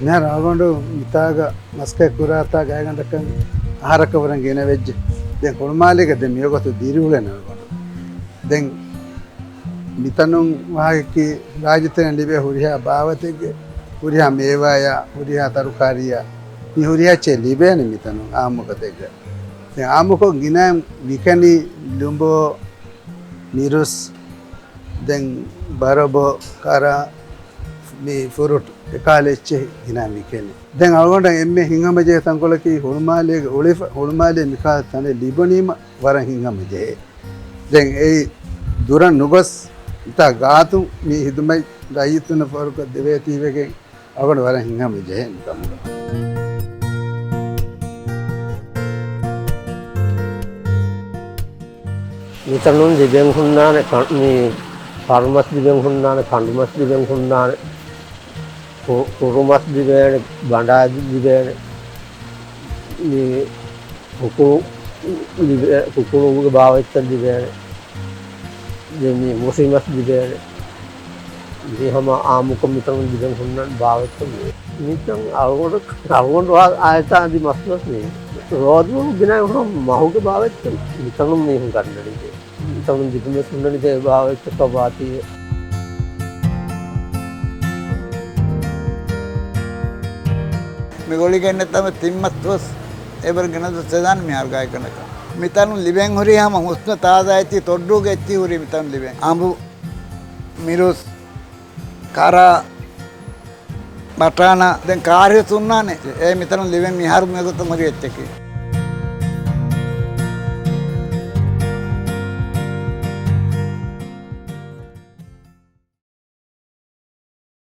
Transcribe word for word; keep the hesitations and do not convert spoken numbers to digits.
މިހާރު އަޅުގަނޑު މިތާގަ މަސްކައި ކުރާތާ ގާތްގަނޑަކަށް އަހަރަކަށް ވަރަށް ގިނަވެއްޖެ. ދެން ހުޅުމާލޭގަ ދެން މިވަގުތު ދިރިއުޅެން އަޅުގަނޑު. ދެން މިތަނުން ވާހަކައަކީ ރާއްޖެތެރެއިން ލިބޭ ހުރިހާ ބާވަތެއްގެ ހުރިހާ މޭވާޔާ، ހުރިހާ ތަރުކާރީއާ، މި ހުރިހާ އެއްޗެއް ލިބޭނެ މިތަނުން އާއްމުކޮށް ތެއްގަ. ދެން އާއްމުކޮށް ގިނައިން ވިކެނީ ލުނބޯ، މިރުސް، ދެން ބަރަބޯ، ކަރާ، މި ފުރުޓް އެކާލަ އެއްޗެހި ގިނައިން ވިކެނީ. ދެން އަޅުގަނޑަށް އެންމެ ހިތްހަމަޖެހޭ ތަންކޮޅަކީ ހުޅުމާލޭގަ އުޅިފަ، ހުޅުމާލޭ މިކާ ތަނެއް ލިބުނީމަ ވަރަށް ހިތްހަމަޖެހޭ. ދެން އެއީ ދުރަށް ނުގޮސް، އިތާ ގާތުން މި ހިދުމަތް ރައްޔިތުންނަށް ފޯރުކޮށް ދެވޭތީވެގެން އަޅުގަނޑު ވަރަށް ހިތްހަމަ ޖެހޭ މިކަމުގަ. މިތަނުން ލިބެން ހުންނާނެ ކަ-، މި ފަރުމަސް ލިބެން ހުންނާނެ، ކަނޑުމަސް ލިބެން ހުންނާނެ، ކު-، ކުރުމަސް ލިބޭނެ، ބަނޑާ ލިބޭނެ، މި ކުކުޅު ލިބޭ-، ކުކުޅުގެ ބާވަތްތައް ލިބޭނެ. ދެން މި މުށިމަސް ލިބޭނެ. މި ހަމަ އާއްމުކޮށް މިތަނުން ލިބެން ހުންނަން ބާވަތްތައް މި. މިތަން އަޅުގަނޑު، އަޅުގަނޑު އާ-، އާއެތާ އަދި މަސް މަސް މި. ރޯދަމަހު ގިނައިން ހަމަ މަހުގެ ބާވަތްތައް މިތަނުން މީހުން ގަންނަނީ. މިތަނުން ލިބުމަސް ހުންނަނީ ބާވަތްތަކަށް ވާތީ. މި ގޮޅިގެންނެތަމެ ތިން މަސް ދުވަސް އެބަރ ގިނަ ދުވަސް އެދާނެ މިހާރު ގާތްގަނޑަކަށް. މިތަނުން ލިބެން ހުރީ ހަމަ ހުސްނު ތާޒާ އެއްޗިހި ތޮއްޑޫގެ އެއްޗިހި ހުރީ މިތަނުން ލިބެން. އަނބު، މިރުސް، ކަރާ، ބަޓާނާ، ދެން ކާރި ހުސްނާނެ. އެ މިތަނުން ލިބެން މިހާރު މިވަގުތު ހުރި އެއްޗަކީ.